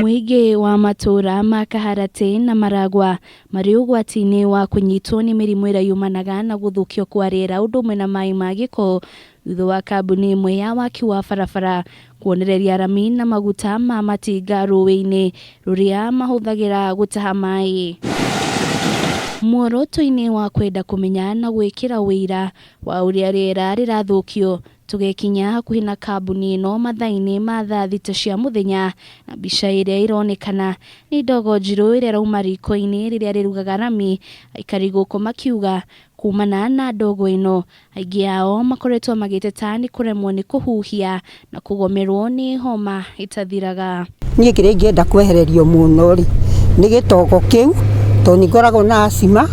Mũingĩ wa matũũra ma Kaharatĩ na Maragwa marĩ ũgwati-inĩ wa kũnyitwo nĩ mĩrimũ ĩrĩa yumanaga na gũthũkio kwa rĩera ũndũ ũmwe na maĩ ma gĩko thutha wa kambuni ĩmwe ya waki wa barabara kuonereria rami na maguta ma matinga rũĩ-inĩ rũrĩa mahũthagĩra gũtaha maĩ. Muoroto-inĩ wa kwenda kũmenya na gwĩkĩra ũira wa ũrĩa rĩera rĩrathũkio Tũgĩkinya hakuhĩ na kambuni ĩno mathaa-inĩ ma thaa thita cia mũthenya, na mbica ĩrĩa ĩronekana nĩ ndogo njirũ ĩrĩa ĩrauma riko-inĩ rĩrĩa rĩrugaga rami, aikari gũkũ makiuga kumana na ndogo ĩno, aingĩ ao makoretwo magĩteta nĩ kũremwo nĩ kũhuhia na kũgomerwo nĩ homa ĩtathiraga. Niĩ kĩrĩa ingĩenda kwehererio mũno rĩ, nĩ gĩtogo kĩu, tondũ nĩ ngoragwo na asthma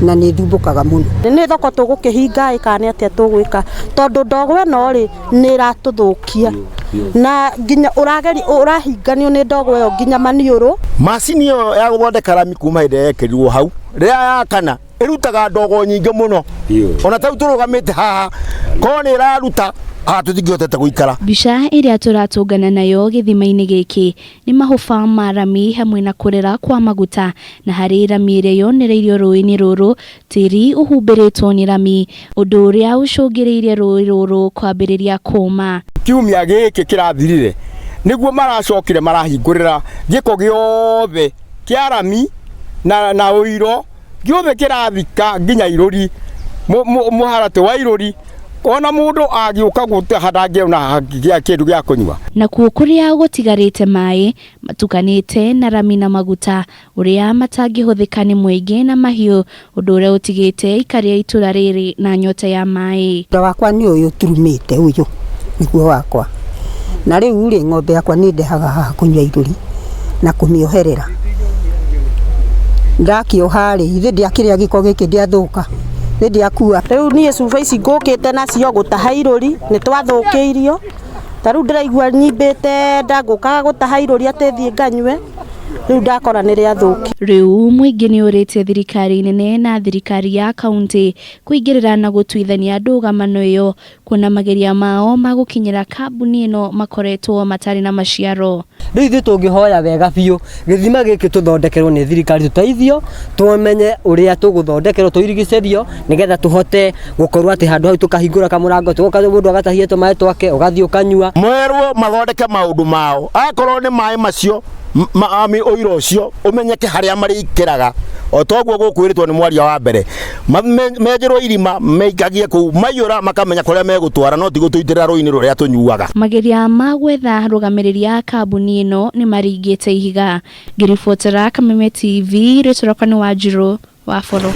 na nĩ thumbũkaga mũno. Nĩ thoko tũgũkĩhinga ĩ kana nĩ atĩa tũgwĩka, tondũ ndogo ĩno rĩ, nĩ ĩratũthũkia na nginya ũrageria ũrahinganio nĩ ndogo ĩyo nginya maniũrũ. Macini ĩyo ya gũthondeka rami kuma hĩndĩ ĩrĩa yekĩrirwo hau, rĩrĩa yakana ĩrutaga ndogo nyingĩ mũno ona tau tũrũgamĩte haha korwo nĩ ĩraruta haha tũtingĩhotete gũikara. Mbica ĩrĩa tũratũngana nayo gĩthima-inĩ gĩkĩ nĩ mahũba ma rami hamwe na kũrera kwa maguta, na harĩ rami ĩrĩa yonereirio rũĩ-inĩ rũrũ, tĩri ũhumbĩrĩtwo nĩ rami, ũndũ ũrĩa ũcũngĩrĩirie rũĩ rũrũ kwambĩrĩria kũma. Kiumia gĩkĩ kĩrathirire nĩguo maracokire marahingũrĩra gĩko gĩothe kĩa rami na ũiro gĩothe kĩrathika nginya irũri mũharatĩ wa irũri ona mũndũ agĩũka gũtaha ndangĩona kĩndũ gĩa kũnyua. Nakuo kũrĩa gũtigarĩte maĩ matukanĩte na rami na maguta ũrĩa matangĩhũthĩka nĩ mũingĩ na mahiũ ũndũ ũrĩa ũtigĩte aikari a itũra rĩrĩ na nyota ya maĩ. Mũgũnda wakwa nĩ ũyũ turumĩte ũyũ nĩguo wakwa, na rĩu rĩ ng'ombe yakwa nĩ ndehaga haha kũnyua irũri na kũmĩoherera, ndakĩoha rĩ githĩ ndĩakĩrĩa gĩko gĩkĩ ndĩathũka, githĩ ndĩakua. Rĩu niĩ cuba ici ngũkĩte nacio gũtaha irũri nĩ twathũkĩirio, ta rĩu ndĩraigua nyimbĩte nda ngũkaga gũtaha irũri atĩ thiĩ nganyue, rĩu ndakora nĩ rĩathũkio. Rĩu mũingĩ nĩ ũrĩtie thirikari nene na thirikari ya kauntĩ kũingĩrĩra na gũtuithania ndũgamano ĩyo kuona mageria mao ma gũkinyĩra kambuni ĩno makoretwo matarĩ na maciaro. Rĩu ithuĩ tũngĩhoya wega biũ gĩthima gĩkĩ tũthondekerwo nĩ thirikari tũteithio tũmenye ũrĩa tũgũthondekerwo tũirigicĩrio nĩgetha tũhote gũkorwo atĩ handũ hau tũkahingũra kamũrango tũgoka mũndũ agatahia tũmaĩ twake ũgathiĩ ũkanyua. Merwo mathondeke maũndũ mao akorwo nĩ maĩ macio ũira ũcio ũmenyeke harĩa marĩikĩraga o toguo gũkwĩrĩtwo nĩ mwaria wa mbere menjerwo irima meikagie kũu maiyũra makamenya kũrĩa megũtwara no ti gũtũitĩrĩra rũĩ-inĩ rũrĩa tũnyuaga. Mageria ma gwetha arũgamĩrĩri a kambuni ĩno nĩ maringĩte ihiga. Ngĩribotera Kameme TV, rĩtwa rĩakwa nĩ Wanjirũ wa Boro.